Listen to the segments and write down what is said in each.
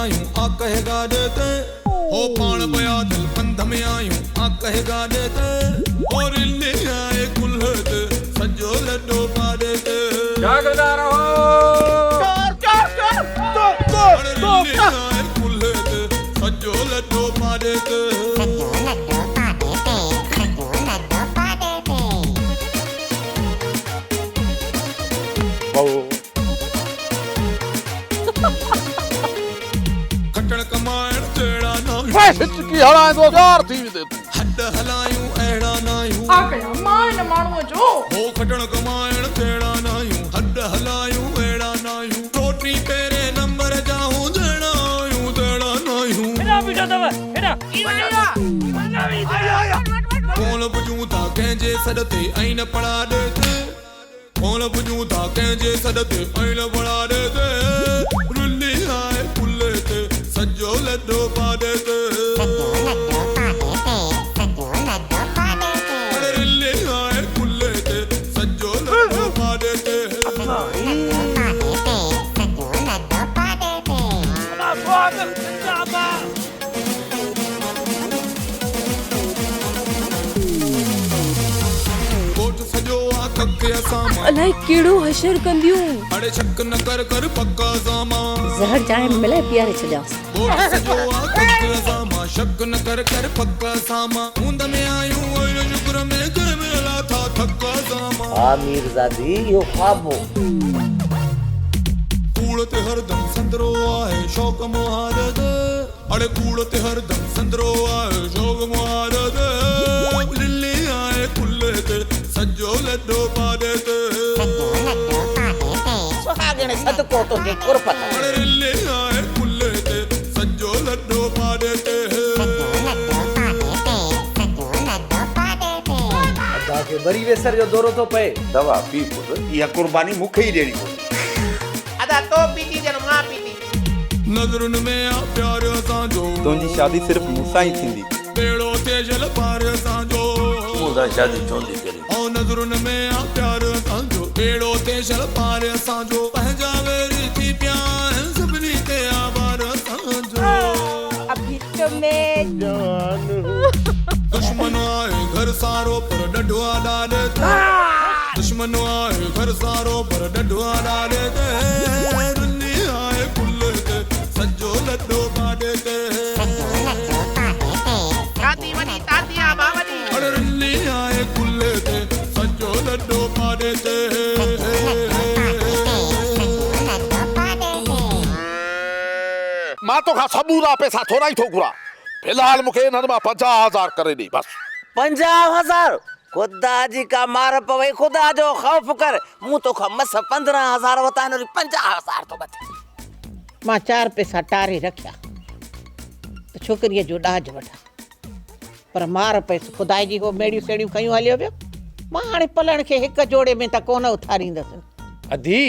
آهيون آ ڪنهن گاڏي تي. هو پاڻ پيادل پنڌ ۾ آهيون آ ڪنهن گاڏي تي. هو رلي آهي ڪلهي تي سڄو لڏو پاڏي تي. جاڳندا رهو. چور چور چور چور چور چور رلي آهي ڪلهي تي سڄو لڏو پاڏي تي. سڄو لڏو پاڏي تي سڄو لڏو پاڏي تي. کٽڻ ڪمائڻ جهڙا ناهيون. ڦيس هچڪي هڻائيندو يار ٿي ويندين تون. هڏ هلايون اهڙا ناهيون. ڇا ڪيان مان هن ماڻهوء جو. هو کٽڻ ڪمائڻ جهڙا ناهيون. هڏ هلايون اهڙا ناهيون. ٽوٽي پهرين نمبر جا هون جهڙا آهيون تهڙا ناهيون. هيڏانهن بيٺو اٿو هيڏانهن. ڪونه پڄون ٿا ڪنهن جي سڏ تي ۽ نه پڙاڏي تي. ڪونه پڄون ٿا ڪنهن جي سڏ تي ۽ نه پڙاڏي تي. رلي آهي ڪلهي تي سڄو لڏو پاڏي تي. سڄو لڏو پاڏي تي سڄو لڏو پاڏي تي. اڙي رلي آهي ڪلهي تي سڄو لڏو پاڏي تي. سڄو لڏو پاڏي تي سڄو لڏو پاڏي تي. ادا سهاڳ زنده آباد. ڳوٺ سڄو آ ڪک اسان مان. الائي ڪهڙو حشر ڪنديون. اڙي شڪ نه ڪر ڪر پڪ اسان مان. زهر چانهه ۾ ملائي پياري ڇڏيانس. ڳوٺ سڄو آ ڪک اسان مان. شڪ نه ڪر ڪر پڪ اسان مان. هوند ۾ آهيون ۽ شڪر ۾ ڪنهن به لاٿا ٿڪ اسان مان. ها ميرزادي اهو خواب هو. ڪوڙ تي هردم سندرو آهي شوق مهار تي. اڙي ڪوڙ تي هردم سندرو آهي شوق مهار تي. للي آهي ڪلهي تي سڄو لڏو پاڏي تي. سڄو لڏو پاڏي تي. سهاڳڻ صدقو تنهنجي قرب تان. اڙي للي آهي ڪلهي تي سڄو لڏو پاڏي تي. سڄو لڏو پاڏي تي سڄو لڏو پاڏي تي. ادا کي وري ويسر جو دورو ٿو پئي. دوا پي پٽ، اها قرباني مون کي ئي ڏيڻي پوندي. ادا تو پيتي ڄڻ مان پيتي. نظرن ۾ آ پيار اسان جو. تنهنجي شادي صرف مون سان ئي ٿيندي. ٻيڙو ٿئي شل پار اسان جو. تون مون سان شادي ڇو نٿي ڪرين؟ او نظرن ۾ آ پيار اسان جو. ٻيڙو ٿئي شل پار اسان جو. پنهنجا ويري ٿي پيا آهن سڀني تي آ بار اسان جو. اڀي تو مين جوان هون. دشمن آهي گهر سارو پر ڏڍو آ ڏاڏي تي. دشمن آهي گهر سارو پر ڏڍو آ ڏاڏي تي. رلي آهي ڪلهي تي سڄو لڏو پاڏي تي. سڄو لڏو پاڏي تي. ڇاتي وڏي تاتي آ با وڏي. اڙي رلي آهي ڪلهي تي سڄو لڏو پاڏي تي. سڄو لڏو پاڏي تي سڄو لڏو پاڏي تي. مان توکان سمورا پئسا ٿورائي ٿو گهران. في الحال مون کي انهن مان 50,000 ڪري ڏي بس. 50,000! خدا جي ڪا مار پوئي، خدا جو خوف ڪر، مون توکان مس 15,000 ورتا آهن وري 50,000 ٿو وٺين. مان چار پئسا ٽاري رکيا ته ڇوڪريء جو ڏاج وٺان، پر مار پيس خدائي جي، هو ميڙيون سيڙيون کنيون هليو ويو. مان هاڻي پلڻ کي هڪ جوڙي ۾ ته ڪونه اٿاريندس. ادي،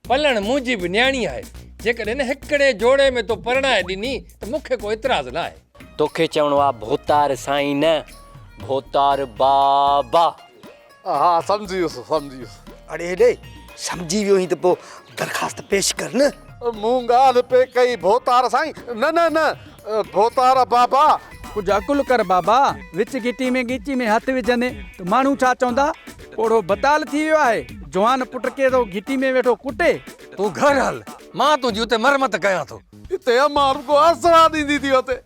پلڻ منهنجي به نياڻي آهي، جيڪڏهن هڪڙي جوڙي ۾ تو پرڻائي ڏني ته مون کي ڪو اعتراض نه آهي. توکي چوڻو آ ڀوتار سائين نه، ڀوتار بابا. ها سمجهي ويس سمجهي ويس. اڙي هيڏي سمجهي ويو هين ته پوء درخواست پيش ڪر نه. مون ڳالهه پئي ڪئي ڀوتار سائين نه نه نه ڀوتار بابا. ڪجهه عقل ڪر بابا، وچ گهٽي ۾ ڳچي ۾ هٿ وجهندين ته ماڻهو ڇا چوندا؟ پوڙهو بتال ٿي ويو آهي، جوان پٽ کي ٿو گهٽي ۾ ويٺو ڪٽي. تون گهر هل، مان تنهنجي اتي مرمت ڪيان ٿو. هتي امان رڳو آسرا ڏيندي ٿي وتي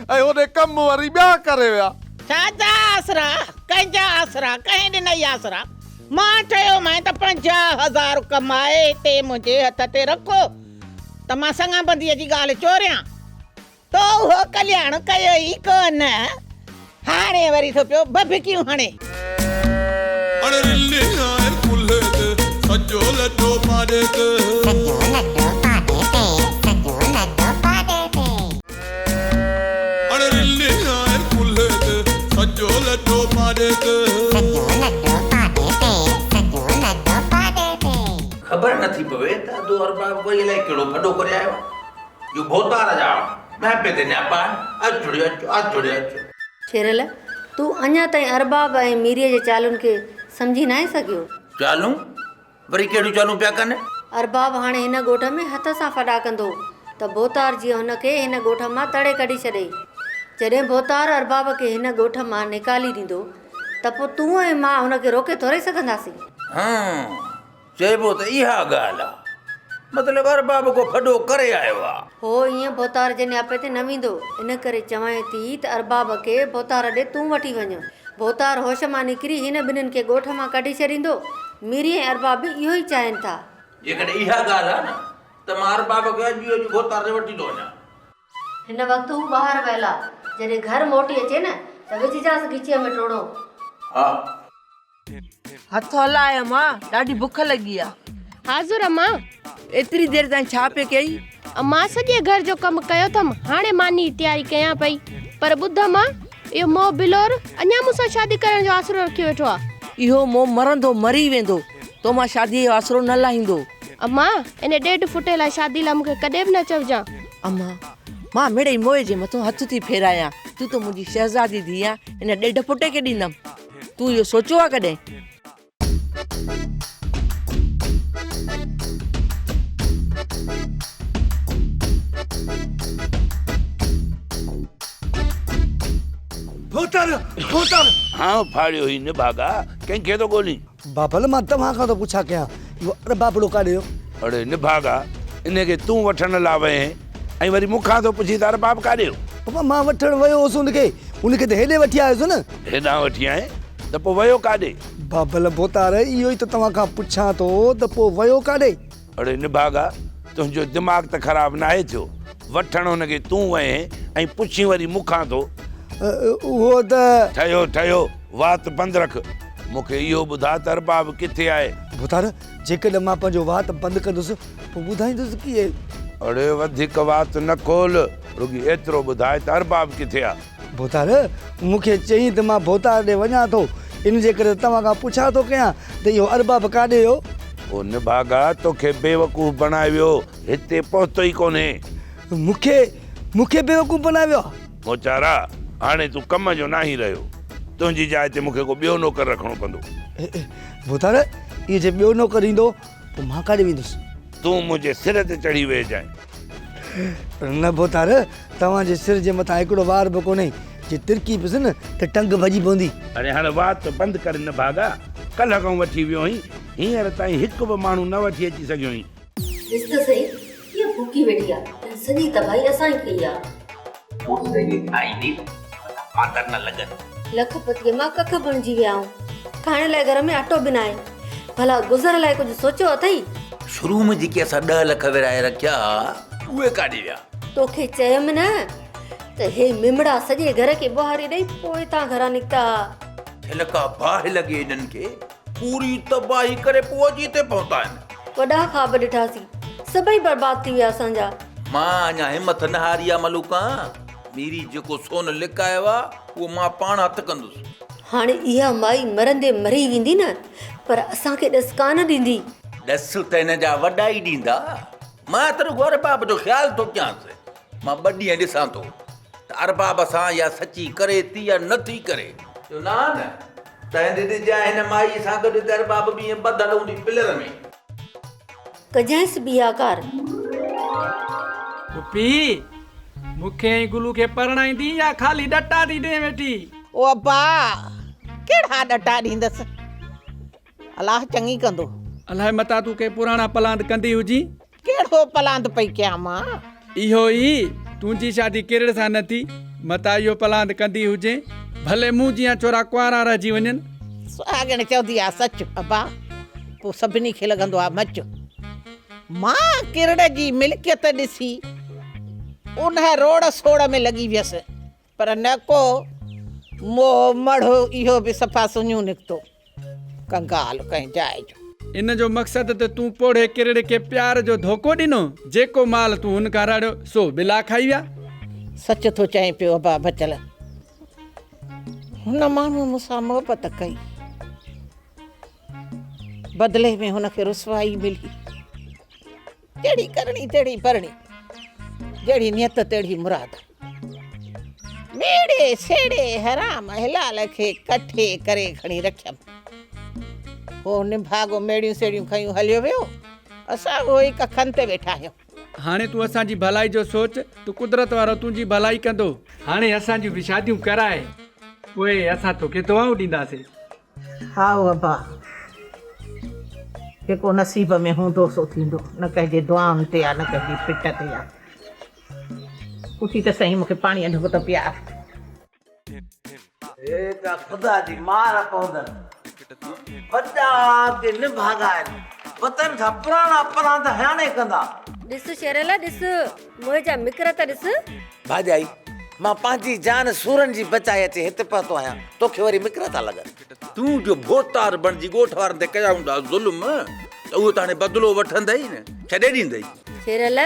۽ هوڏي ڪم وري ٻيا ڪري ويا. ڇا جا آسرا؟ ڪنهن جا آسرا؟ ڪنهن ڏنئي آسرا؟ مان چيومانء ته 50,000 ڪمائي هتي منهنجي هٿ تي رکو ته مان سڱابنديء جي ڳالهه چوريان. تو اهو ڪلياڻ ڪيو ئي ڪونه. هاڻي وري ٿو پيو ڀڀڪيون هڻي. اڙ رلي آهي ڪلهي تي سڄو لڏو پاڏي تي. سڄو لڏو پاڏي تي سڄو لڏو پاڏي تي. اڙ رلي آهي ڪلهي تي سڄو لڏو پاڏي تي. سڄو لڏو پاڏي تي سڄو لڏو پاڏي تي. خبر نٿي پوي ته ادو ارباب وري الائي ڪهڙو ڦڏو ڪري آيو آهي. جو ڀوتار جا محبي تي نياپا آهن، اچ ڙي اچ، اچ ڙي اچ. شيرل، تون اڃا تائين ارباب ۽ ميريء جي چالن کي سمجهي ناهين سگهيو. چالون؟ وري ڪهڙيون چالون پيا ڪن؟ ارباب هاڻي هن ڳوٺ ۾ هٿ سان ڦڏا ڪندو. ته ڀوتار جيئن هن کي هن ڳوٺ مان تڙي ڪڍي ڇڏي. جڏهن ڀوتار ارباب کي هن ڳوٺ مان نيڪالي ڏيندو ته پوء تون ۽ مان هن کي روڪي ٿورئي سگهنداسين. هان، چئبو ته اها ڳالهه آ. مطلب ارباب ڪو ڦڏو ڪري آيو آ. هو ائين ڀوتار جي نياپي تي نه ويندو. ان ڪري چوانء ٿي ته ارباب کي ڀوتار ڏي تون وٺي وڃ. ڀوتار هوش مان نڪري هن ٻنهين کي ڳوٺ مان ڪڍي ڇڏيندو. ميري ۽ ارباب به اهو ئي چاهين ٿا. جيڪڏهن اها ڳالهه آ نه ته مان ارباب کي اڄ ئي اڄ ڀوتار ڏي وٺي ٿو وڃان. هن وقت هو ٻاهر ويل آ. جڏهن گهر موٽي اچي نه ته وجهجانس ڳچيء ۾ ٽوڙو. ها. هٿ هلاء امان، ڏاڍي بک لڳي آ. حاضر امان. ايتري دير تائين ڇا پئي ڪيئي؟ امان سڄي گهر جو ڪم ڪيو اٿم، هاڻي ماني جي تياري ڪيان پئي. پر ٻڌ امان، اهو مئو بلور اڃا مون سان شادي ڪرڻ جو آسرو رکيو ويٺو آ. اهو مئو مرندو مري ويندو، تو مان شاديء جو آسرو نه لاهيندو. امان، ان ڏيڍ فٽي لاء شادي لاء مون کي ڪڏهن به نه چئجان. امان، مان مڙئي موئي جي مٿو هٿ ٿي ڦيرايان، تون ته منهنجي شهزادي ڌيء آن، ان ڏيڍ فٽي کي ڏيندم. تون اهو سوچيو آ ڪڏهن؟ ڀوتار! ڀوتار! هانء ڦاڙيو هي نڀاڳا، ڪنهن کي ٿو ڳولين؟ بابل مان توهان کان ٿو پڇا ڪيان، اهو اربابڙو ڪاڏي ويو؟ اڙي نڀاڳا، انهي کي تون وٺڻ لاء وئين ۽ وري مون کان ٿو پڇين ته ارباب ڪاڏي ويو؟ بابا مان وٺڻ ويو هوس ان کي، ان کي ته هيڏي وٺي آيس نه. هيڏانهن وٺي آئين ته پوء ويو ڪاڏي؟ بابل ڀوتار، اهو ئي ته توهان کان پڇان ٿو ته پوء ويو ڪاڏي؟ اڙي نڀاڳا، تنهنجو دماغ ته خراب ناهي ٿيو، وٺڻ هن کي تون وئين ۽ پڇين وري مون کان ٿو. اهو ته. ٺهيو ٺهيو، وات بند رک، مون کي اهو ٻڌاء ته ارباب ڪٿي آهي؟ ڀوتار، جيڪڏهن مان پنهنجو وات بند ڪندس، پوء ٻڌائيندس ڪيئن؟ اڙي وڌيڪ وات نه کول، رڳي ايترو ٻڌاء ته ارباب ڪٿي آ؟ ڀوتار، مون کي چيائين ته مان ڀوتار ڏي وڃان ٿو، ان جي ڪري ته توهان کان پڇا ٿو ڪيان ته اهو ارباب ڪاڏي ويو؟ او نڀاڳا، توکي بيوقوف بڻائي ويو، هتي پهتو ئي ڪونهي. مون کي، مون کي بيوقوف بڻائي ويو آ؟ موچارا، هاڻي تون ڪم جو ناهين رهيو. تنهنجي جاء تي مون کي ڪو ٻيو نوڪر رکڻو پوندو. ڀوتار، اهو جي ٻيو نوڪر ايندو پوء مان ڪاڏي ويندس؟ تون منهنجي سر تي چڙهي ويهجانء. نه ڀوتار، توهان جي سر جي مٿان هڪڙو وار به ڪونهي، جي ترڪي پيس نه ته ٽنگ ڀڄي پوندي. اڙي هاڻ وات بند ڪر نڀاڳا، ڪلهه کان وٺي ويو هئين، هينئر تائين هڪ به ماڻهو نه وٺي اچي سگهيو هئين. ڏس ته سهي، ڪيئن ڦوڪي ويٺي آ، ڄڻ سڄي تباهي اسان ئي ڪئي آ. اوسري ٺاهيندي متان پادر نه لڳن. لک پتيء مان ڪک بڻجي ويا آهيون. کائڻ لاء گهر ۾ اٽو به ناهي. ڀلا گذر لاء ڪجهه سوچيو اٿئي؟ شروع ۾ جيڪي اسان ڏهه لک ورهائي رکيا ها، اهي ڪاڏي ويا؟ توکي چيم نه ته هي ممڙا سڄي گهر کي ٻهاري ڏئي پوء هتان گهران نڪتا ها. ٿيل ڪا باهه لڳي هنن کي، پوري تباهي ڪري پوء اچي هتي پهتا آهن. وڏا خواب ڏٺاسين، سڀئي برباد ٿي ويا اسان جا. مان اڃا همٿ نه هاري آ ملوڪان، ميري جيڪو سون لڪايو آ، اهو مان پاڻ هٿ ڪندس. هاڻي اها مائي مرندي مري ويندي نه، پر اسان کي ڏس ڪانه ڏيندي. ڏس ته هن جا وڏا ئي ڏيندا. مان ته رڳو ارباب جو خيال ٿو ڪيانس. مان ٻه ڏينهن ڏسان ٿو ته ارباب سان اها سچي ڪري ٿي يا نه ٿي ڪري. چيو نه آ نه، تنهن تي ڏجانء هن مائيء سان گڏ ته ارباب به ائين ٻڌل هوندي پلر ۾. ڪجانئس به اها ڪار. پڦي، مون کي ۽ گلو کي پرڻائيندين يا خالي ڏٽا ٿي ڏين ويٺي؟ او ابا، ڪهڙا ڏٽا ڏيندس. الله چڱي ڪندو. الائي متان تون ڪي پراڻا پلاند ڪندي هجين. ڪهڙو پلاند پئي ڪيان مان؟ اهو ئي، تنهنجي شادي ڪرڙ سان نه ٿي، متان اهو پلاند ڪندي هجين. ڀلي مون جيان ڇورا ڪنوارا رهجي وڃن. سهاڳڻ چوندي آ سچ ابا، پوء سڀني کي لڳندو آ مچ. مان ڪرڙ جي ملڪيت ڏسي انهيء روڙ سوڙ ۾ لڳي ويس. پر نه ڪو موهه مڙهه اهو به صفا سڃو نڪتو، ڪنگال ڪنهن جاء جو. ان جو مقصد ته تون پوڙهي ڪرڙ کي پيار جو ڌوڪو ڏنو، جيڪو مال تون هن کان رهڙيو، سو ٻلا کائي ويا. سچ ٿو چئين پيو ابا بچل، هن ماڻهوء مون سان محبت ڪئي، بدلي ۾ هن کي رسوائي ملي. جهڙي ڪرڻي تهڙي ڀرڻي، جهڙي نيت تهڙي مراد. ميڙي سيڙي حرام حلال کي ڪٺي ڪري کڻي رکيم. هو نڀاڳو ميڙيون سيڙيون کنيون هليو ويو. اسان اهو ئي ڪکن تي ويٺا آهيون. هاڻي تون اسان جي ڀلائي جو سوچ ته قدرت وارو تنهنجي ڀلائي ڪندو. هاڻي اسان جون به شاديون ڪرائي پوء اسان توکي دعائون ڏينداسين. هائو ابا، جيڪو نصيب ۾ هوندو سو ٿيندو، نه ڪنهن جي دعائن تي آ نه ڪنهن جي پٽ تي آ. اٿي ته سهي مون کي پاڻيء جو گهوٽ پيار. هي ته خدا جي مار پوندن. وڏا ڪي نڀاڳا آهن. وطن کان پراڻا پراند هياڻي ڪندا. ڏس شيرل ڏس، منهن جا مڪر ته ڏس. ڀاڄائي، مان پنهنجي جان سورن جي بچائي اچي هت پهتو آهيان، توکي وري مڪر ٿا لڳن. تون جو ڀوتار بڻجي ڳوٺ وارن تي ڪيا هوندا ظلم ته اهو ته هاڻي بدلو وٺندئي نه، ڇڏي ڏيندئي. شيرل،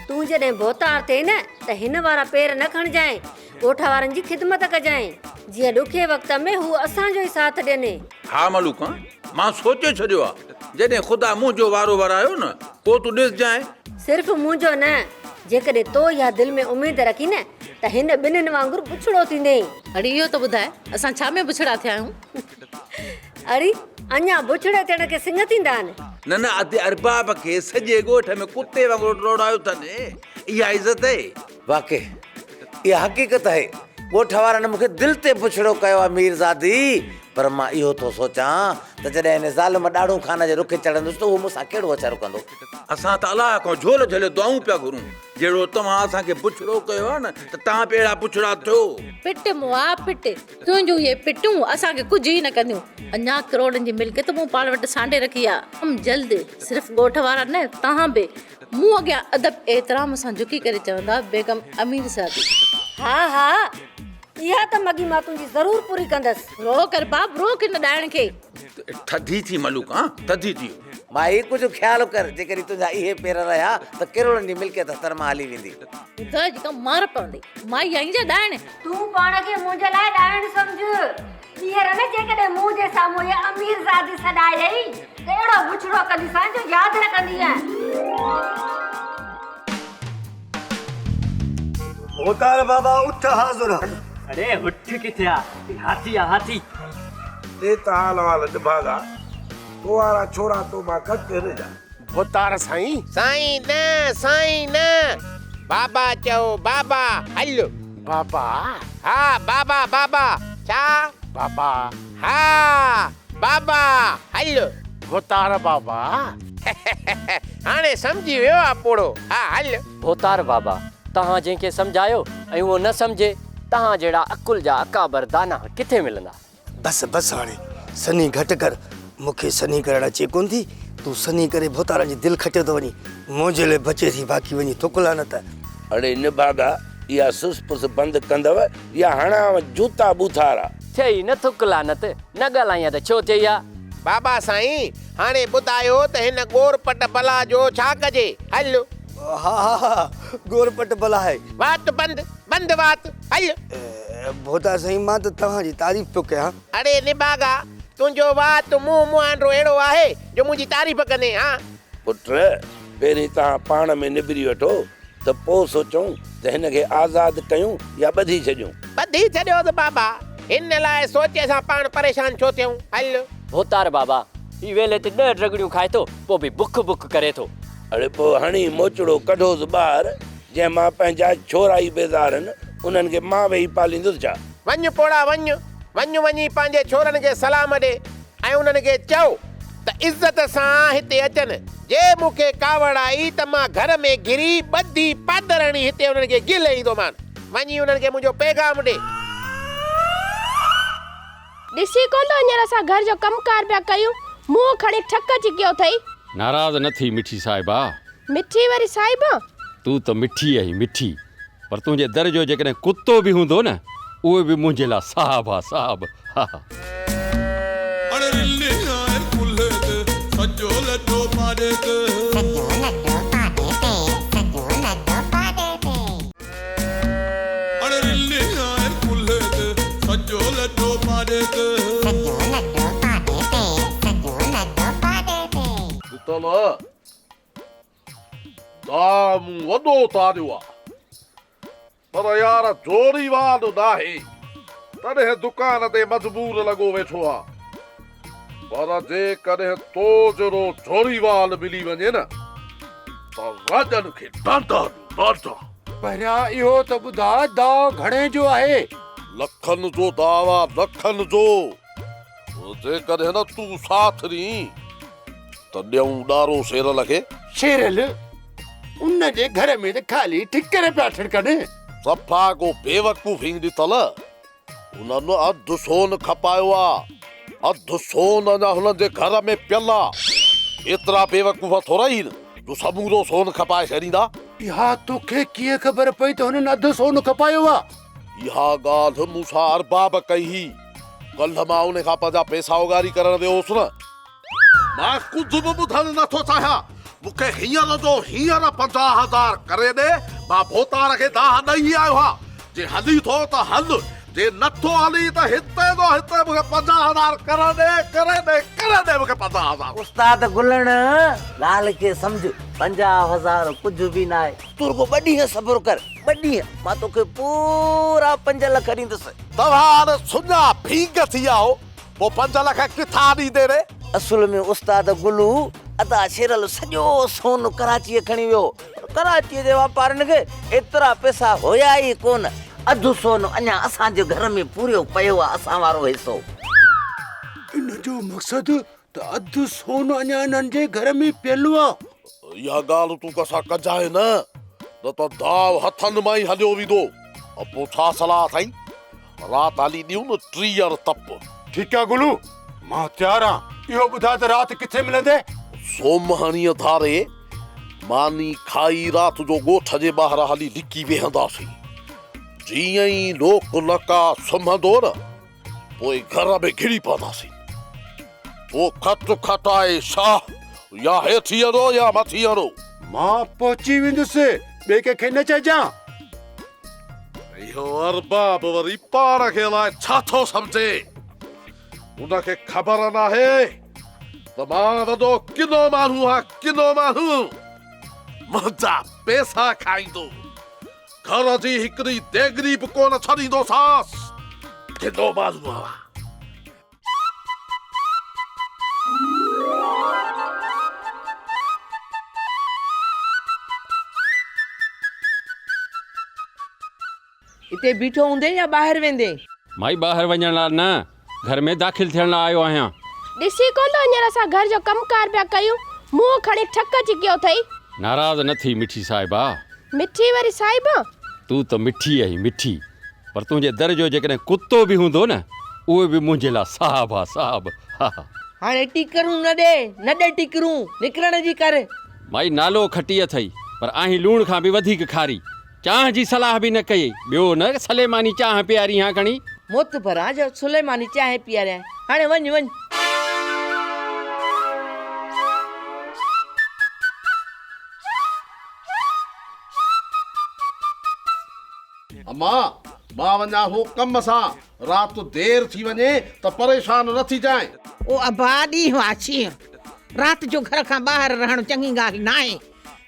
تون جڏهن ڀوتار ٿئين نه ته هن وارا پير نه کڻجانء. ڳوٺ وارن جي خدمت ڪجانء، جيئن ڏکي وقت ۾ هو اسان جو ئي ساٿ ڏين. ها ملوڪان، مان سوچي ڇڏيو آ، جڏهن خدا منهنجو وارو ورايو نه، پوء تون ڏسجانء. صرف منهنجو نه، جيڪڏهن تو اها دل ۾ اميد رکي نه، ته هن ٻنهين وانگر بڇڙو ٿيندين. اڙي اهو ته ٻڌاء، اسان ڇا ۾ بڇڙا ٿيا آهيون؟ اڙي، اڃا بڇڙي ٿيڻ کي سڱ ٿيندا آهن؟ نه نه، ادي ارباب کي سڄي ڳوٺ ۾ ڪتي وانگر ڊوڙايو اٿن، اها عزت اهي؟ واقعي اها حقيقت آهي. ڳوٺ وارن مون کي دل تي بڇڙو ڪيو آهي ميرزادي، پر مان اهو ٿو سوچان ته جڏهن هن ظالم ڏاڙهون خان جي رخ چڙهندس ته اهو مون سان ڪهڙو اچارو ڪندو. اسان ته الله کان جهول جهلي دعائون پيا گهرون. جهڙو توهان اسان کي بڇڙو ڪيو آهي نه ته توهان به اهڙا بڇڙا ٿيو. پٽ مئا پٽ، تنهنجون اهي پٽون اسان کي ڪجهه ئي نه ڪنديون. اڃا ڪروڙن جي ملڪيت مون پاڻ وٽ سانڍي رکي آهي. جلد صرف ڳوٺ وارا نه توهان به مون اڳيان ادب احترام سان جهڪي ڪري چوندا، بيگم امير زادي. ها ها، اها ته مڳي مان تنهنجي ضرور پوري ڪندس. روڪ ارباب، روڪ هن ڏائڻ کي. ٿڌي ٿي ملوڪ هان، ٿڌي ٿي. مائي ڪجهه خيال ڪر، جيڪڏهن تنهنجا اهي پير رهيا ته ڪروڙن جي ملڪيت هٿن مان هلي ويندي. خدا جي ڪا مار پوندئي، مائي آهين يا ڏائڻ؟ تون پاڻ کي منهنجي لاء ڏائڻ سمجهه. ٻيهر نه جيڪڏهن مون جي سامهون هيء اميرزادي سڏايئي ته اهڙو بڇڙو ڪنديسانء جو ياد رکندينء. ڀوتار بابا اٺ حاضر آ. اڙي اٺ ڪٿي آ، هي هاٿي آ هاٿي. ڏي ته حال احوال نڀاڳا، تو وارا ڇورا تو مان ڪڪ هن جا. ڀوتار سائين. سائين نه سائين نه بابا چئو بابا هل. بابا. ها بابا بابا ڇا. بابا. ها بابا هل. ڀوتار بابا. هاڻي سمجهي ويو آ پوڙهو ها هل. ڀوتار بابا توهان جنهن کي سمجهايو ۽ اهو نه سمجهي توهان جهڙا عقل جا اڪابر داناهه ڪٿي ملندا. بس بس هاڻي سني گهٽ ڪر، مون کي سني ڪرڻ اچي ڪونه ٿي، تون سني ڪري ڀوتارن جي دل کٽيو ٿو وڃين، منهنجي لاء بچي ٿي باقي وڃي ٿڪ لعنت. اڙي نڀاڳا اها سس پس بند ڪندؤ يا هڻانء جوتا ٻوٿارا. ٿئي نه ٿڪ لعنت، نه ڳالهائين ته ڇو ٿئي ها. بابا سائين هاڻي ٻڌايو ته هن ڳور پٽ بلا جو ڇا ڪجي؟ هل. ها ها ها ڳور پٽ بلا آهي. وات بند، بند وات، هل. ڀوتار سائين مان ته توهان جي تعريف پيو ڪيان. اڙي نڀاڳا، تنهنجو وات منهن مهانڊو اهڙو آهي جو منهنجي تعريف ڪندين، هان؟ پٽ، پهرين توهان پاڻ ۾ نبري وٺو ته پوء سوچون ته هن کي آزاد ڪيون يا ٻڌي ڇڏيون. ٻڌي ڇڏيوس بابا، هن لاء سوچي اسان پاڻ پريشان ڇو ٿيون، هل. ڀوتار بابا، هي ويلي تي ڏهه ڊرگڙيون کائي ٿو، پوء به بک بک ڪري ٿو. اڙي پوء هڻي موچڙو ڪڍوس ٻاهر، جنهن مان پنهنجا ڇورا ئي بيزار هن، انهن کي مان ويهي پاليندس ڇا؟ وڃ پوڙها وڃ، وڃ وڃي پنهنجي ڇورن کي سلام ڏي ۽ انهن کي چئو ته عزت سان هتي اچن، جي مون کي ڪاوڙ آئي ته مان گهر ۾ گهري ٻڌي پادر هڻي هتي انهن کي گهلي ايندومان. وڃي انهن کي منهنجو پيغام ڏي. ڏسين ڪونه ٿو هينئر اسان گهر جو ڪم ڪار پيا ڪيون، منهن کڻي ٺڪ اچي ڪيو اٿئي. ناراض نه ٿي مٺي صاحبه. مٺي وري صاحبه؟ تون ته مٺي آهين مٺي، پر تنهنجي در جو جيڪڏهن ڪتو به هوندو نه، اهو به منهنجي لاء صاحب آ صاحب. ها ها. اڙ رلي آهي ڪلهي تي، سڄو لڏو پاڏي تي. سڄو لڏو پاڏي تي، سڄو لڏو پاڏي تي. اڙ رلي آهي ڪلهي تي، سڄو لڏو پاڏي تي. سڄو لڏو پاڏي تي، سڄو لڏو پاڏي تي. ڏتل داء مون وڏو تاريو آ، پر يار جوڙي وال ناهي، تڏهن دڪان تي مجبور لڳو ويٺو آ. پر جيڪڏهن تو جهڙو جوڙي وال ملي وڃي نه. ته راڄن کي ڏانڊا ڏيون ڏانڊا. پهريان اهو ته ٻڌاء داء گهڻي جو آهي؟ لکن جو داء آ لکن جو. جيڪڏهن نه تون ساٿ ڏين ته ڏيون ڏارو شيرل کي. شيرل؟ ان جي گهر ۾ ته خالي ٺڪر پيا ٺڙڪن. صفا ڪو بيوقوف هين ڏتل. هنن اڌ سون کپايو آ. اڌ سون اڃا هنن جي گهر ۾ پيل آ. ايترا بيوقوف ٿورا ئي هين جو سمورو سون کپائي ڇڏيندا. اها توکي ڪيئن خبر پئي ته هنن اڌ سون کپايو آ؟ اها ڳالهه مون سان ارباب ڪئي هئي. ڪلهه مان ان کان پنهنجا پئسا اوڳاڙي ڪرڻ ويو هوس نه. مان ڪجهه به ٻڌڻ نه ٿو چاهيان. مون کي هينئر جو هينئر 50,000 ڪري ڏي. مان ڀوتار کي دانهن ڏئي آيو آهيان. جي هلي ٿو ته هل، جي نه ٿو هلي ته هتي جو هتي مون کي 50,000 ڪري ڏي، ڪري ڏي، ڪري ڏي مون کي 50,000. استاد گلڻ، ڳالهه کي سمجهه، 50,000 ڪجهه به ناهي. تون رڳو ٻه ڏينهن صبر ڪر، ٻه ڏينهن، مان توکي پورا 5 لک ڏيندس. توهان هاڻ سڃا ڀينگ ٿي ويا آهو. پوء 5 لک ڪٿان ڏيندين ري؟ اصل ۾ استاد گلو ادا شيرل سڄو سون ڪراچيء کڻي ويو پر ڪراچيء جي واپارين کي ايترا پئسا هيا ئي ڪونه. اڌ سون اڃا اسان جي گهر ۾ پوريو پيو آ اسان وارو حصو. ان جو مقصد ته اڌ سون اڃا انهن جي گهر ۾ پيل آ. اها ڳالهه تون ڪنهن سان ڪجانء نه، نه ته داء هٿن مان ئي هليو ويندو. پوء ڇا صلاح اٿئي؟ رات هلي ڏيون نه ٽيهر تپ. ٺيڪ آ گلو، مان تيار آن. اهو ٻڌاء ته رات ڪٿي ملندين؟ سومهڻيء ڌاري ماني کائي رات جو ڳوٺ جي ٻاهران هلي لڪي ويهنداسين. جيئن ئي لوڪ لقاء سمهندو نه، پوء گهر ۾ گهڙي پونداسين. پوء کٽ کٽائي شاهه يا هيٺ هڻو يا مٿي هڻو. مان پهچي ويندس، ٻئي ڪنهن کي نه چئجان. اهو ارباب وري پاڻ کي الائي ڇا ٿو سمجهي. ان کي خبر ناهي ته مان وڏو ڪنو ماڻهو آهيان، ڪنو ماڻهو. منهنجا پئسا کائيندو. گهر جي هڪڙي ديڳڙي به ڪونه ڇڏيندوسانس. ڪنو ماڻهو آهيان. اتي بيٺو هوندين يا ٻاهر ويندين؟ مائي ٻاهر وڃڻ لاء نه، گهر ۾ داخل ٿيڻ لاء آيو آهيان. ڏسين ڪونه ٿو هينئر اسان گهر جو ڪم ڪار پيا ڪيون، منهن کڻي ٺڪ اچي ڪيو اٿئي. ناراض نه ٿي مٺي صاحبه. مٺي وري صاحبه؟ تون ته مٺي آهين مٺي، پر تنهنجي در جو جيڪڏهن ڪتو به هوندو نه، اهو به منهنجي لاء صاحب آ صاحب. ها ها. هاڻي ٽيڪرون نه ڏي، نه ڏي ٽيڪرون، نڪرڻ جي ڪر. مائي نالو کٽي اٿئي، پر آهين لوڻ کان به وڌيڪ کاري. چانهه جي صلاح به نه ڪيئي، ٻيو نه سليماني چانهه پيارين ها کڻي. معتبر آ جو سليماني چانهه پياريانء. هاڻي وڃ وڃ. اما، مان وڃان ٿو ڪم سان، رات دير ٿي وڃي ته پريشان نه ٿجانء. او ابا، ڏينهن آ شينهن، رات جو گهر کان ٻاهر رهڻ چڱي ڳالهه ناهي،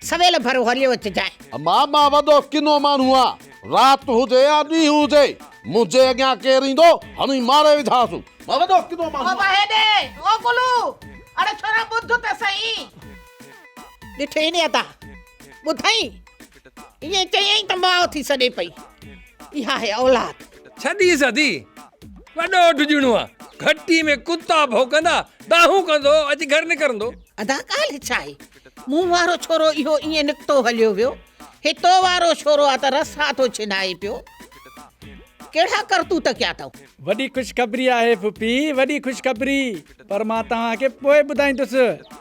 سويل ڀرو هليو اچجانء. اما، مان وڏو ڪنو ماڻهو آن، رات هجي يا ڏينهن هجي، منهنجي اڳيان ڪير ايندو، هڻي ماري وجهانس. مان وڏو ڪنو ماڻهو او ابا هيڏي، او گلو، اڙي ڇورا ٻڌ ته سهي. ڏٺئي ني ادا، ٻڌئي؟ ائين چيائين ته ماء ٿي سڏي پئي. اها آهي اولاد. ڇڏيس ادي، وڏو ڊڄڻو آ. گهٽي ۾ ڪتا ڀونڪندا، دانهون ڪندو، اچي گهر نڪرندو. ادا ڳالهه ڇا آهي؟ مون وارو ڇورو اهو ائين نڪتو هليو ويو. هي تو وارو ڇورو آ ته رسا ٿو ڇنائي پيو. ڪهڙا ڪرتوت ڪيا اٿئو؟ وڏي خوشخبري آهي ڦڦي، وڏي خوشخبري. پر مان توهان کي پوء ٻڌائيندس،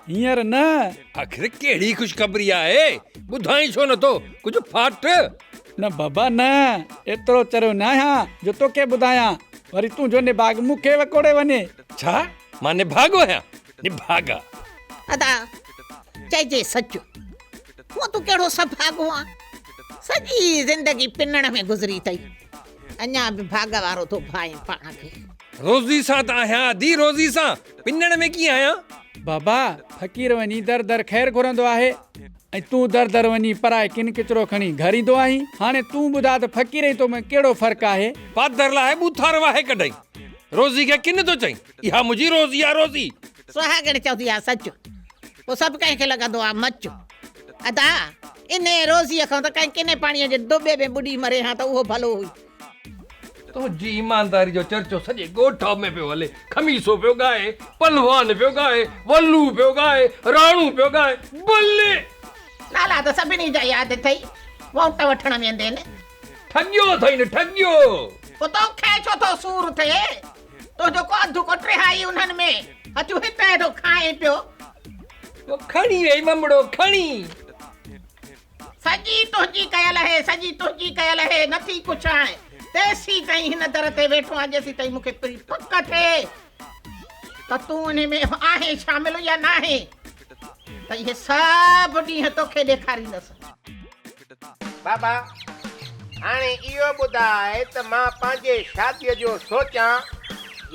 هينئر نه. آخر ڪهڙي خوشخبري آهي؟ ٻڌائين ڇو نٿو؟ ڪجهه ڦاٽ. نه بابا نه، ايترو چريو ناهيان جو توکي ٻڌايان، وري تنهنجو نڀاڳ مون کي وڪوڙي وڃي. ڇا؟ مان نڀاڳو آهيان؟ نڀاڳا. ادا، چئجي سچ، هونء تون ڪهڙو سڀاڳو آن؟ سڄي زندگي پنڻ ۾ گذري اٿئي، اڃا به ڀاڳ وارو ٿو ڀانئين پاڻ کي. روزي سان ته آهيان ادي روزي سان، پنڻ ۾ ڪيئن آهيان؟ بابا، فقير وڃي در در خير گهرندو آهي ۽ تون در در وڃي پرائي ڪن ڪچرو کڻي گهر ايندو آهين. هاڻي تون ٻڌاء ته فقير ۽ تو ۾ ڪهڙو فرق آهي؟ پادر لاهي ٻوٿار واهي ڪڍئين. روزي کي ڪن ٿو چئين. اها منهنجي روزي آ روزي. سهاڳڻ چوندي آ سچ، پوء سڀ ڪنهن کي لڳندو آ مچ. ادا، انهيء روزيء کان ته ڪنهن ڪني پاڻيء جي دٻي ۾ ٻڏي مري هان ته اهو ڀلو هئي. تنهنجي ايمانداري جو چرچو سڄي ڳوٺ ۾ پيو هلي. خميسو پيو ڳائي، پهلوان پيو ڳائي، ولو پيو ڳائي، راڻو پيو ڳائي. بلي! نالا ته سڀني جا ياد اٿئي، وونٽ وٺڻ ويندين. ٺڳيو اٿئي نه ٺڳيو. پوء توکي ڇو ٿو سور ٿئي؟ تنهنجو ڪو اڌ ڪو ٽهائي انهن ۾، هٿيون هتي ٿو کائين پيو. کڻي ويئي ممڙو کڻي. سڄي تنهنجي ڪيل اهي، سڄي تنهنجي ڪيل اهي، نه ٿي ڪڇانء. تيسين تائين هن در تي ويٺو آهيان جيسين تائين مون کي پري پڪ ٿئي ته تون انهي ۾ آهين شامل يا ناهين ته اهي سڀ ڏينهن توکي ڏيکاريندس. بابا، هاڻي اهو ٻڌاء ته مان پنهنجي شاديء جو سوچان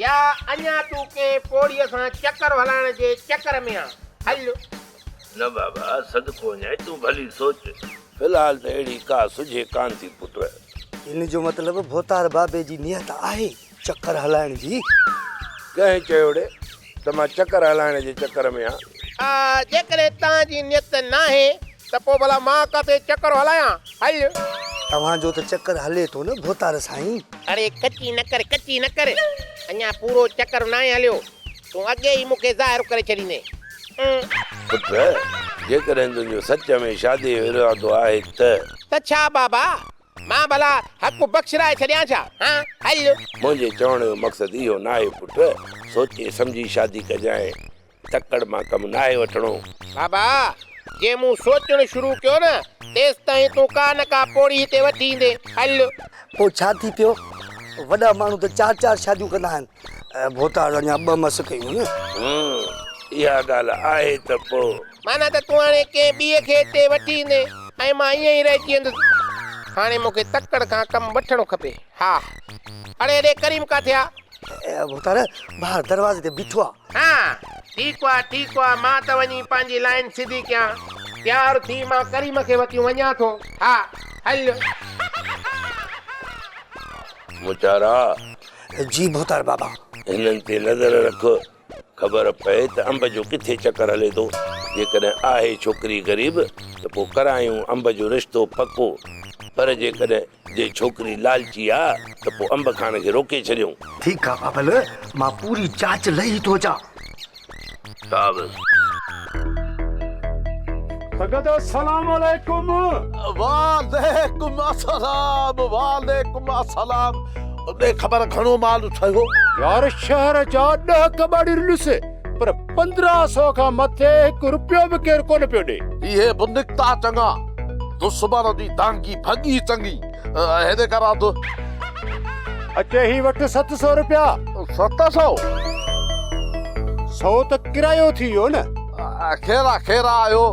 يا اڃا تون ڪنهن پوڙهيء سان چڪر هلائڻ جي چڪر ۾ آن؟ هل. نه بابا، صدقو وڃائي، تون ڀلي سوچ. في الحال ته اهڙي ڪا سجهي ڪانه ٿي پٽ. ان جو مطلب ڀوتار بابي جي نيت آهي چڪر هلائڻ جي. ڪنهن چيو ڙي ته مان چڪر هلائڻ جي چڪر ۾ آن؟ جيڪڏهن توهان جي نيت ناهي ته پوء ڀلا مان ڪاٿي چڪر هلايان؟ هل. توهان جو ته چڪر هلي ٿو نه ڀوتار سائين. اڙي ڪچي نه ڪر، ڪچي نه ڪر. اڃا پورو چڪر ناهي هليو. تون اڳي ئي مون کي ظاهر ڪري ڇڏيندين. پٽ، جيڪڏهن تنهنجو سچ ۾ شاديء جو ارادو آهي ته. ته ڇا بابا، مان ڀلا حق بخشرائي ڇڏيان ڇا؟ هان، هل. منهنجي چوڻ جو مقصد اهو ناهي پٽ، سوچي سمجهي شادي ڪجانء. تڪڙ مان ڪم ناهي وٺڻو. بابا، جي مون سوچڻ شروع ڪيو نه، تيستائين تون ڪا نه ڪا پوڙهي هتي وٺي ايندين. هل. پوء ڇا ٿي پيو؟ وڏا ماڻهو ته چار چار شاديون ڪندا آهن. ڀوتار اڃا ٻه مس ڪيون نه. هون، اها ڳالهه آهي ته پوء. معنيٰ ته تون هاڻي ڪنهن ٻيء کي هتي وٺي ايندين ۽ مان ائين ئي رهجي ويندس. هاڻي مون کي تڪڙ کان ڪم وٺڻو کپي. ها. اڙي اڙي ڪريم ڪاٿي آ؟ ڀوتار ٻاهر دروازي تي بيٺو آ. ها، ٺيڪ آ، ٺيڪ آ، مان ته وڃي پنهنجي لائين سڌي ڪيان. تيار ٿي مان ڪريم کي وتيون وڃان ٿو. ها، هل. موچارا! جي ڀوتار بابا. هنن تي نظر رک، خبر پئي ته انب جو ڪٿي چڪر هلي ٿو. جيڪڏهن آهي ڇوڪري غريب ته پوء ڪرايون انب جو رشتو پڪو، پر جيڪڏهن جي ڇوڪري لالچي آ ته پوء انب خان کي روڪي ڇڏيون. ٺيڪ آ بابل، مان پوري جاچ لهي ٿو اچان. شابس. سنگت السلام عليڪم. وعليڪم السلام وعليڪم السلام ڏي خبر گهڻو مال ٺهيو. يار شهر جا 10 ڪٻاڙي ڏس پر 1500 کان مٿي هڪ رپيو به ڪير ڪونه پيو ڏي. اهي به نڪتا چڱا دشمن جي دانگي ڀڳي چڱي هيڏي ڪر اڌ. اچي هي وٺ 700 رپيا. 700؟ سو ته ڪرايو ٿي ويو نه. خير آ خير آ آيو.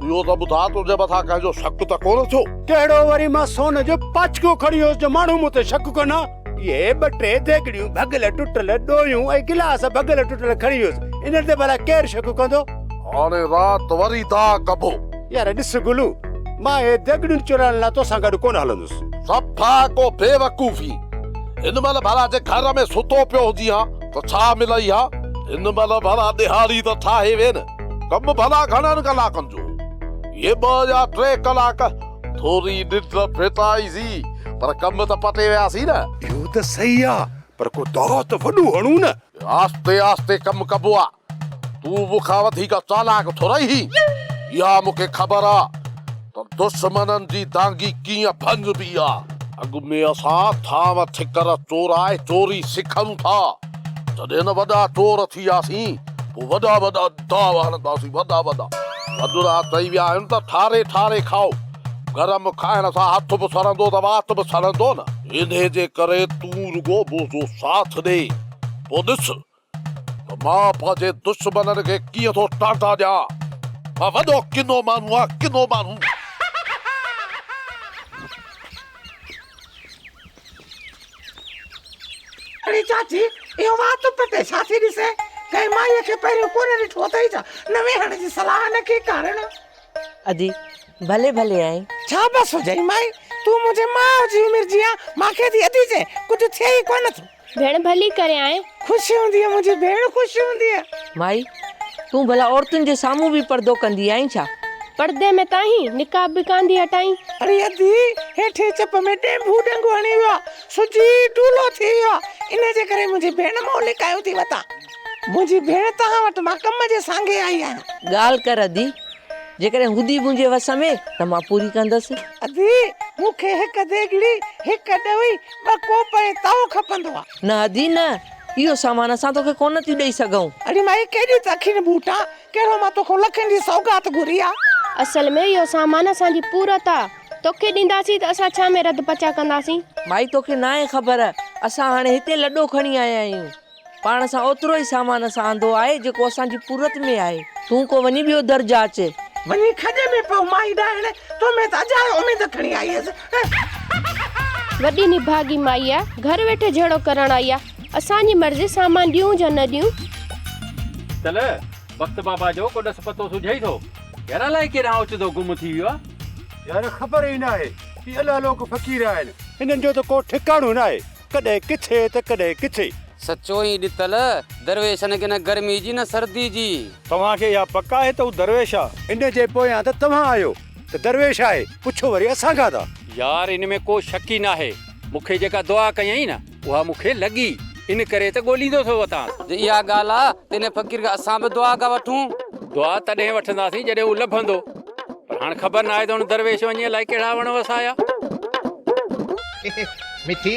اهو ته ٻڌاء تنهنجي مٿان ڪنهن جو شڪ ته ڪونه ٿيو؟ ڪهڙو وري مان سون جو پاچڪو کڻي ويس جو ماڻهو مون تي شڪ ڪن ها. اهي ٻه ٽي ديڳڙيون ڀڳل ٽٽل ڏويون ۽ گلاس ڀڳل ٽٽل کڻي ويس. انهن تي ڀلا ڪير شڪ ڪندو؟ هاڻي رات وري داء ڪبو. يار ڏس گلو، مان اهي ديڳڙين چورائڻ لاء توسان گڏ ڪونه هلندس. صفا ڪو بيوقوفي. هن مهل ڀلا جي گهر ۾ ستو پيو هجين ها ته ڇا ملئي ها؟ هن مهل ڀلا ڏهاڙي ته ٺاهي وين. ڪم ڀلا گهڻن ڪلاڪن جو هو؟ اهي ٻه يا ٽي ڪلاڪ. ٿوري ننڊ ڦٽائيسين پر ڪم ته پٽي وياسين نه. اهو ته صحيح آ پر ڪو داء ته وڏو هڻون نه. آهستي آهستي ڪم ڪبو آ. تون مون کان وڌيڪ چالاڪ ٿورئي هين. اها مون کي خبر آ ته دشمنن جي دانگي ڪيئن ڀڃبي آ. اڳ ۾ اسان ٿانو ٺڪر چورائي چوري سکون ٿا. جڏهن نه وڏا چور ٿي وياسين، پوء وڏا وڏا داء هڻنداسين، وڏا وڏا. وڏڙا چئي ويا آهن ته ٺاري ٺاري کائو. گرم کائڻ سان هٿ به سڙندو ته وات به سڙندو نه. انهيء جي ڪري تون رڳو منهنجو ساٿ ڏي، پوء ڏس ته مان پنهنجي دشمنن کي ڪيئن ٿو ٽانڊا ڏيان. مان وڏو ڪنو ماڻهو آهيان، ڪنو ماڻهو. اڙي چاچي، اهو وات پٽي ڇا ٿي ڏسين؟ ڪنهن مائيء کي پهريون ڪونه ڏٺو اٿئي ڇا؟ نه ويهڻ جي صلاح نه ڪي ڪارڻ. ادي، ڀلي ڀلي آئين. شابس هجئي مائي، تون منهنجي ماء جي عمر جي آن، مان کي ٿي ادي چئين، ڪجهه ٿئي ئي ڪونه ٿو. ڀيڻ ڀلي ڪري آئين. خوش هوندينء منهنجي ڀيڻ، خوش هوندينء. مائي، تون ڀلا عورتن جي سامهون به پردو ڪندي آهين ڇا؟ پڙدي ۾ ته آهين، نقاب به ڪانه ٿي هٽائين. اڙي ادي، هيٺين چپ ۾ ڏينڀو ڏنگ هڻي ويو آ، سجي ڊولو ٿي ويو آ، انهيء جي ڪري منهنجي ڀيڻ مون لڪايون ٿي وتان. منهنجي ڀيڻ توهان وٽ مان ڪم جي سانگي آئي آهيان. ڳالهه ڪر ادي، جيڪڏهن هوندي منهنجي وس ۾ ته مان پوري ڪندس. ادي، مون کي هڪ ديڳڙي، هڪ ڏوئي، ٻه ڪوپ ۽ تئو کپندو آ. نه ادي نه، اهو سامان اسان توکي ڪونه ٿيون ڏئي سگهون. اڙي مائي، ڪيڏي ته اکين ٻوٽ آ، ڪهڙو مان توکان لکن جي سوغات گهري آ. اصل ۾ اهو سامان اسان جي پورت آ. توکي ڏينداسين ته اسان ڇا ۾ رڌ پچا ڪنداسين. مائي توکي ناهي خبر، اسان هاڻي هتي لڏو کڻي آيا آهيون. پاڻ سان اوترو ئي سامان اسان آندو آهي جيڪو اسان جي پورت ۾ آهي. تون ڪو وڃي ٻيو در جاچ. وڃي کڄ ۾ پئو مائي ڏائڻ، تو ۾ ته اجايو اميد کڻي آئي هيس. وڏي نڀاڳي مائي آ، گهر ويٺي جهيڙو ڪرڻ آئي آ. اسان جي مرضي سامان ڏيون يا نه ڏيون. تل، بخت بابا جو ڪو ڏس پتو سجهئي ٿو؟ يار الائي ڪيڏانهن اوچتو گم ٿي ويو آ. يار خبر ئي ناهي، هي الله لوڪ فقير آهن، هنن جو ته ڪو ٺڪاڻو ناهي. ڪڏهن ڪٿي ته ڪڏهن ڪٿي. سچو ئي ڏتل، درويشن کي نه گرمي جي نه سردي جي. توهان کي اها پڪ آهي ته هو درويش آ؟ ان جي پويان ته توهان آهيو ته درويش آهي، پڇو وري اسان کان ٿا. يار ان ۾ ڪو شڪ ئي ناهي، مون کي جيڪا دعا ڪيائين نه اها مون کي لڳي، ان ڪري ته ڳوليندو ٿو وتانس. جي اها ڳالهه آ ته ان فقير کان اسان به دعا ڪا وٺون. دعا تڏهن وٺنداسين جڏهن هو لڀندو، پر هاڻ خبر ناهي ته هن درويش وڃي الائي ڪهڙا وڻ وسايا. مٺي،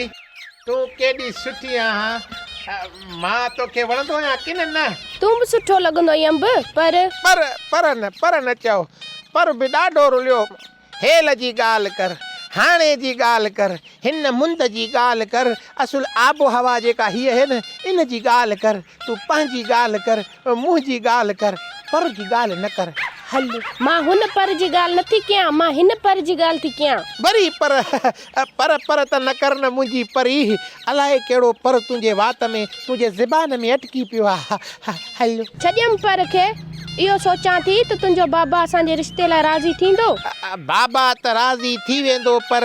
تون ڪيڏي سٺي آهان. مان توکي وڻندو آهيان ڪين نه؟ تون به سٺو لڳندو آهين انب، پر. پر، پر نه، پر نه چئو. پر به ڏاڍو رليو. هيل جي ڳالهه ڪر، هاڻي جي ڳالهه ڪر، هن مند جي ڳالهه ڪر، اصل آب و هوا جيڪا هيء هي نه، ان جي ڳالهه ڪر. تون پنهنجي ڳالهه ڪر، منهنجي ڳالهه ڪر، پر جي ڳالهه نه ڪر. هل. مان هن پر جي ڳالهه نه ٿي ڪيان، مان هن پر جي ڳالهه ٿي ڪيان. وري پر، پر پر ته نه ڪر نه منهنجي پري، الائي ڪهڙو پر تنهنجي وات ۾، تنهنجي زبان ۾ اٽڪي پيو آ. هل. ڇڏيم پر کي، اهو سوچان ٿي ته تنهنجو بابا اسان جي رشتي لاء راضي ٿيندو؟ بابا ته راضي ٿي ويندو پر.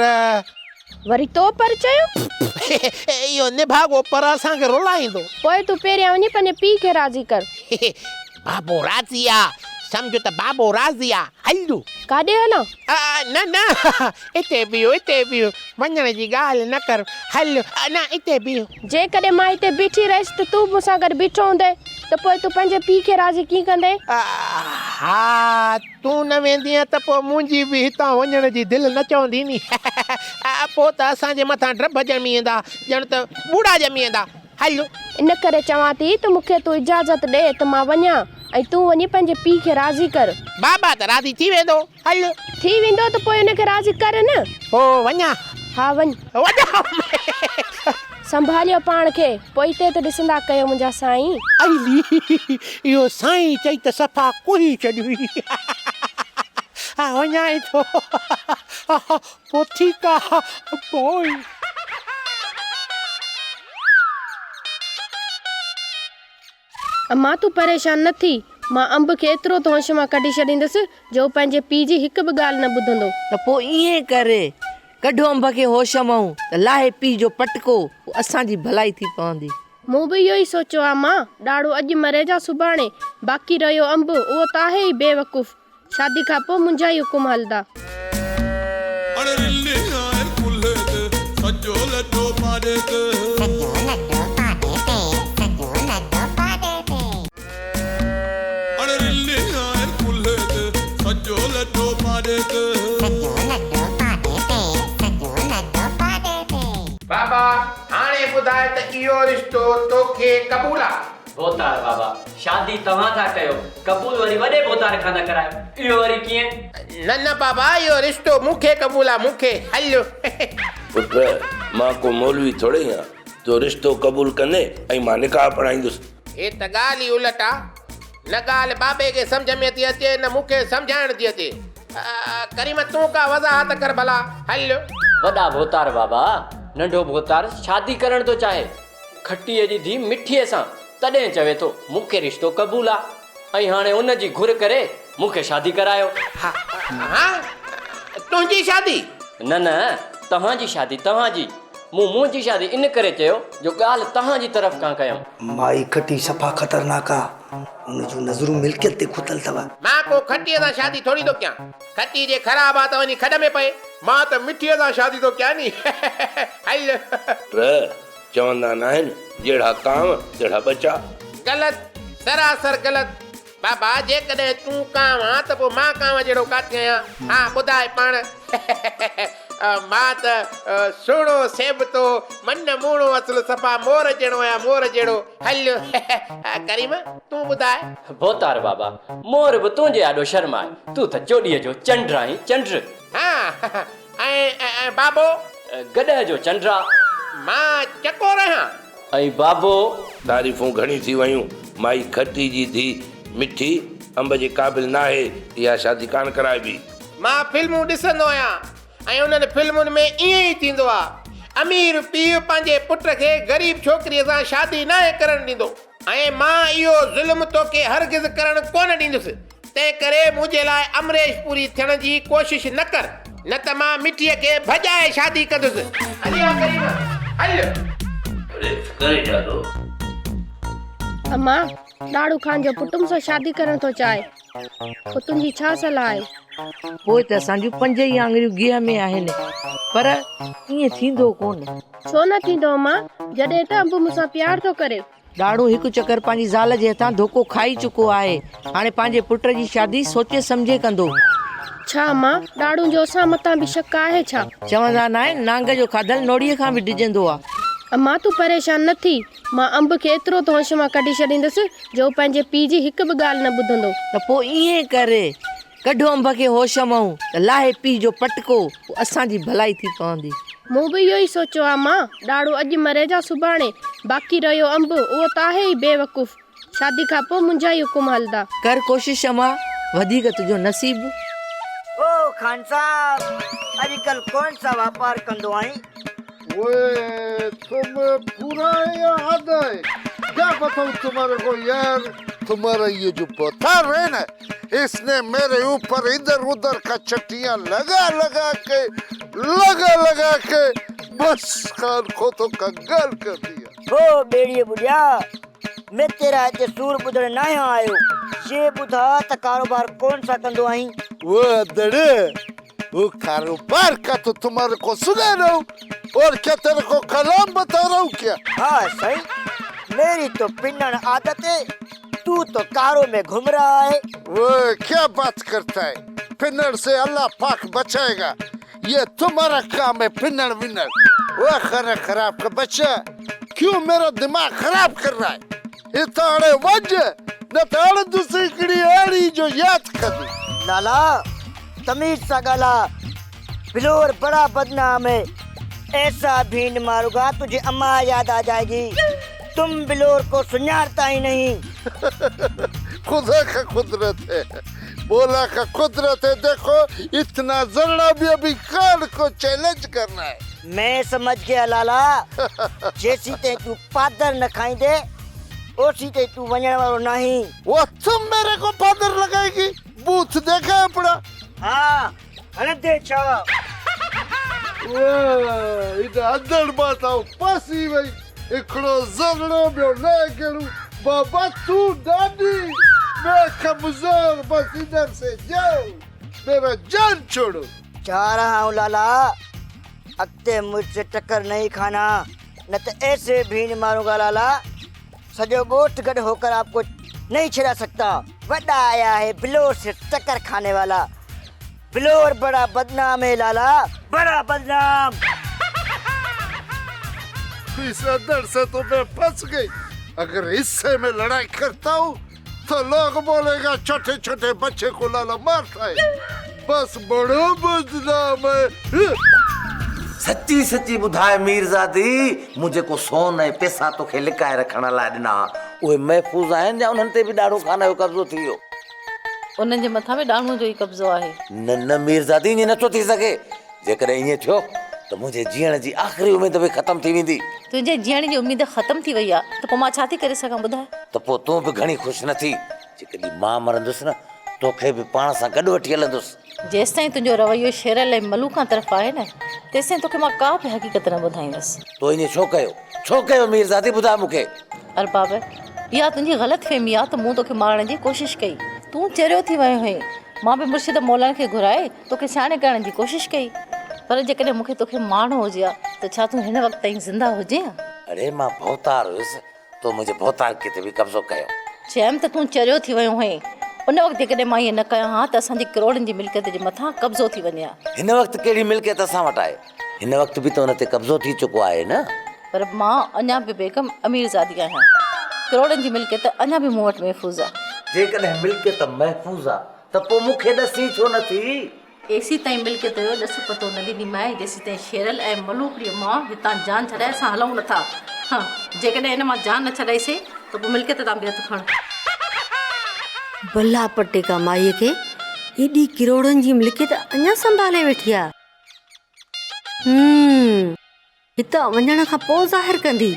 وري تو پر چيو؟ اهو نڀاڳو پر اسان کي رلائيندو. پوء تون پهريان وڃي پنهنجي پيء کي راضي ڪر. بابو راضي آ، سمجهه ته بابو راضي آ، هل. ڪاڏي هلان؟ نه نه، اتي بيهه، اتي بيهه، وڃڻ جي ڳالهه نه ڪر، هل، نه اتي بيهه. جيڪڏهن مان هتي بيٺي رهيس ته تون به مون سان گڏ بيٺو هوندين ته پوء تون پنهنجي پيء کي راضي ڪيئن ڪندين؟ ها، تون نه ويندينء ته پوء منهنجي به هتان وڃڻ جي دل نه چوندي ني. پوء ته اسان جي مٿان ڊڀ ڄمي ويندا، ڄڻ ته ٻوڙا ڄمي ويندا. هل. ان ڪري چوان ٿي ته مون کي تون اجازت ڏي ته مان وڃان ۽ تون وڃي پنهنجي پيء کي راضي ڪر. بابا ته راضي ٿي ويندو. هل. ٿي ويندو ته پوء ان کي راضي ڪر نه. پوء وڃان؟ ها وڃ. وڃان. سنڀاليو پاڻ کي، پوئتي ته ڏسندا ڪيو منهنجا سائين. علي، اهو سائين چئي ته صفا ڪوهي ڇڏيوئي. ها وڃانء ٿو. پوء ٺيڪ آ، پوء. امان تون پريشان نه ٿي، مان انب کي ايترو ته هوش مان ڪڍي ڇڏيندس جو هو پنهنجي پيء جي هڪ به ڳالهه نه ٻڌندو. ته پوء ائين ڪر، ڪڍو انب کي هوش مئون ته لاهي پيء جو پٽڪو، پوء اسان جي ڀلائي ٿي پوندي. مون به اهو ئي سوچيو آ امان، ڏاڙهو اڄ مري جا سڀاڻي، باقي رهيو انب، اهو ته آهي ئي بيوقوف، شادي کان پوء منهنجا ئي حڪم هلندا. اڙ رلي آهي ڪلهي تي سڄو لڏو پاڏي تي. سڄو لڏو پاڏي تي سڄو لڏو پاڏي تي. اڙ رلي آهي ڪلهي تي سڄو لڏو پاڏي تي. سڄو لڏو پاڏي تي سڄو لڏو پاڏي تي. بابا هاڻي ٻڌاء ته اهو رشتو توکي قبول آ؟ ڀوتار بابا، شادي توهان ٿا ڪيو، قبول وري وڏي ڀوتار کان ٿا ڪرايو، اهو وري ڪيئن؟ نه نه بابا، اهو رشتو مون کي قبول آ، مون کي، هل. پٽ، مان ڪو مولوي ٿورئي آهيان، تون رشتو قبول ڪندين ۽ مان نڪاح پڙهائيندس. هي ته ڳالهه ئي الٽ آ، نه ڳالهه بابي کي سمجهه ۾ ٿي اچي، نه مون کي سمجهائڻ ٿي اچي. ڪريم تون ڪا وضاحت ڪر ڀلا، هل. وڏا ڀوتار بابا، ننڍو ڀوتار شادي ڪرڻ ٿو چاهي. کٽيء جي ڌيء مٺيء سان تڏهن چوي ٿو، مون کي رشتو قبول آ ۽ هاڻي ان جي گهر ڪري مون کي شادي ڪرايو. ها ها، تنهنجي شادي؟ نه نه، توهان جي شادي، توهان جي. مون منهنجي شادي ان ڪري چيو جو ڳالهه توهان جي طرف کان ڪيم. مائي کٽي صفا خطرناڪ آ. ان جون نظرون ملڪيت تي کتل اٿو. مان ڪو کٽيء سان شادي ٿوري ٿو ڪيان. کٽي جي خراب آ ته وڃي کڏ ۾ پئي. مان ته مٺيء سان شادي ٿو ڪيان ني. هل. پر چوندا ناهن جهڙا ڪانء تهڙا ٻچا. غلط، سراسر غلط. بابا جيڪڏهن تون ڪانء آن ته پوء مان ڪانء جهڙو ڪاٿي آهيان؟ ها ٻڌاء پاڻ. مان ته سهڻو سيبتو من موڻو اصل صفا مور جهڙو آهيان مور جهڙو. هل ڪريم تون ٻڌاء. ڀوتار بابا مور به تنهنجي آڏو شرمائي، تون ته چوڏهينء جو چنڊ آهين چنڊ. ها ۽ بابو؟ گڏهه جو چنڊ آ. مان چڪور آهيان. ۽ بابو! تعريفون گهڻيون ٿي ويون. مائي کٽي جي ڌيء مٺي انب جي قابل ناهي، اها شادي ڪانه ڪرائبي. مان فلمون ڏسندو آهيان ۽ انهن فلمن ۾ ائين ئي ٿيندو آ. امير پيء پنهنجي پٽ کي غريب ڇوڪريء سان شادي ناهي ڪرڻ ڏيندو ۽ مان اهو ظلم توکي هرگز ڪرڻ ڪونه ڏيندس. تنهنڪري منهنجي لاء امريش پوري ٿيڻ جي ڪوشش نه ڪر، نه ته مان مٺيء کي ڀڄائي شادي ڪندس. هلي آ ڪريم، هل. اڙي ڪري ڇا ٿو؟ امان، ڏاڙهو خان جو پٽ مون سان شادي ڪرڻ ٿو چاهي، پوء تنهنجي ڇا صلاح آهي؟ پوء ته اسان جون پنج ئي آڱريون گيهه ۾ آهن، پر ائين ٿيندو ڪونه. ڇو نه ٿيندو امان، جڏهن ته انب مون سان پيار ٿو ڪري. ڏاڙهون هڪ چڪر پنهنجي زال جي هٿان ڌوڪو کائي چڪو آهي. هاڻي پنهنجي پٽ جي شادي سوچي سمجهي ڪندو. ڇا امان، ڏاڙهون جو اسان مٿان به شڪ آهي ڇا؟ چوندا ناهن، نانگ جو کاڌل نوڙيء کان به ڊڄندو آ. امان تون پريشان نه ٿي، مان انب کي ايترو ته هوش مان ڪڍي ڇڏيندس جو هو پنهنجي پيء جي هڪ به ڳالهه نه ٻڌندو. ته پوء ائين ڪر، ڪڍو انب کي هوش مئون ته لاهي پيء جو پٽڪو، پوء اسان جي ڀلائي ٿي پوندي. مون به اهو ئي سوچيو آ مان، ڏاڙهون اڄ مري جا سڀاڻي، باقي رهيو انب، اهو ته آهي ئي بيوقوف، شادي کان پوء منهنجا ئي حڪم هلندا. ڪر ڪوشش امان، وڌيڪ تنهنجو نصيب. او خان صاحب، اڄڪلهه ڪون سا واپار ڪندو آهين؟ اوئي تم پورا هي يا آڌا هي ڪيا بتائون تمهاري ڪو يار تمهارا يي جو بوتار هي نه اس ني ميري اوپر ادھر ادھر کا چٽيان لگا لگا ڪي لگا لگا ڪي بس خان ڪو تو ڪنگال ڪر ديا. هو ٻيڙيء ٻڏيا، مين تيرا هتي سور ٻڌڻ ناهيان آيو، يي ٻڌاء ته ڪاروبار ڪون سا ڪندو آهين؟ اوئي ادڙ वो कारोबार का तो तुम्हारे को सुना रहा हूँ और क्या तेरे को कलाम बता रहा हूँ क्या? हाँ सही, मेरी तो पिन्नण आदत है, तू तो कारों में घूम रहा है। वो क्या बात करता है, पिन्नण से अल्लाह पाक बचाएगा, ये तुम्हारा काम है पिन्नण विन्नण। वो खरा खराब का बच्चा क्यों मेरा दिमाग खराब कर रहा है? इताड़े वज न ताड़े दूसरी कड़ी आड़ी जो याद कर। लाला तमीज सा ॻाल्हाए, बिलोर बड़ा बदनाम है, ऐसा भींड मारूंगा तुझे अम्मा याद आ जाएगी, तुम बिलोर को सुञाणता ही नहीं। खुदा का कुदरत है, बोला का कुदरत है, देखो इतना जरड़ा भी अभी कान को चैलेंज करना है। मैं समझ गया लाला, जैसी ते तू पादर न खाईंदे ओसी ते तू वञण वारो नाही। वो तुम मेरे को पादर लगाएगी, बूथ देखा है अपना? हाँ, हणंदे छा। इन अंदर बात आओ पासी वई, हिकिड़ो ज़रड़ो ॿियो न कहिड़ो। बाबा तू दादी, मैं कमजोर, बस इधर से जाओ, मेरा जान छोड़ो। जा रहा हूँ लाला, अगते मुझसे टक्कर नहीं खाना, न तो ऐसे भीन मारूंगा लाला, सॼो ॻोठ गॾु होकर आपको नहीं छिड़ा सकता। वॾा आया है बिलोर से टक्कर खाने वाला, बिलोर बड़ा बदनाम है लाला, बड़ा बदनाम। इस अंदर से तो मैं फंस गई, अगर इससे मैं लड़ाई करता हूँ तो लोग बोलेगा छोटे छोटे बच्चे को लाला मारता है, बस बड़ो बदनाम है। सची सची ॿुधाए मीरज़ादी, मूं जेको सोन ऐं पैसा तोखे लिकाए रखण लाइ ॾिना हुआ, उहे महफ़ूज़ आहिनि या उन्हनि ते बि ॾाढो खान जो कब्ज़ो थी वियो? उन्हनि जे मथां बि ॾाणूअ जो ई कब्ज़ो आहे। न न मीरज़ादी, ईअं नथो थी सघे। जेकॾहिं ईअं थियो त मुंहिंजे जीअण जी आख़िरी उमेद बि ख़तम थी वेंदी। तुंहिंजे जीअण जी उमेद ख़तम थी वई आहे त पोइ मां छा थी करे सघां ॿुधाए? त पोइ तूं बि घणी ख़ुशि न थी। जेकॾहिं मां मरंदुसि न, तोखे बि पाण सां गॾु वठी हलंदुसि। جيستائين تنهنجو رويو شيرل ۽ ملوڪان طرف آهي نه، تيستائين توکي مان ڪا به حقيقت نه ٻڌائيندس. تو ائين ڇو ڪيو؟ ڇو ڪيو ميرزادي ٻڌاء مون کي؟ ارباب، اها تنهنجي غلط فهمي آ ته مون توکي مارڻ جي ڪوشش ڪئي. تون چريو ٿي ويو هئين. مان به مرشد مولائڻ کي گهرائي توکي سياڻي ڪرڻ جي ڪوشش ڪئي. پر جيڪڏهن مون کي توکي مارڻو هجي ها ته ڇا تون هن وقت تائين زنده هجين ها؟ اڙي مان ڀوتار هيس، تو منهنجي ڀوتارڪي تي به قبضو ڪيو. چيم ته تون چريو ٿي ويو هئين. ان وقت جيڪڏهن مان ائين نه ڪيان ها ته اسان جي ڪروڙن جي ملڪيت جي مٿان قبضو ٿي وڃي ها. هن وقت ڪهڙي ملڪيت اسان وٽ آهي؟ هن وقت به ته ان تي قبضو ٿي چڪو آهي نه؟ پر مان اڃا به بيگم اميرزادي آهيان. ڪروڙن جي ملڪيت اڃا به مون وٽ محفوظ آهي. جيڪڏهن ملڪيت محفوظ آهي ته پوء مون کي ڏسين ڇو نه ٿي؟ ايسيتائين ملڪيت جو ڏس پتو نه ڏينديمانء جيسيتائين شيرل ۽ ملوڪڙيء مان هتان جان ڇڏائي اسان هلون نه ٿا. هان، جيڪڏهن ان مان جان نه ڇڏائيسين ته پوء ملڪيت تان به هٿ کڻ. ڀلا پٽيڪا مائيء کي ايڏي ڪروڙن جي ملڪيت اڃا سنڀالي ويٺي آ. هم، هتان وڃڻ کان پوء ظاهر ڪندي.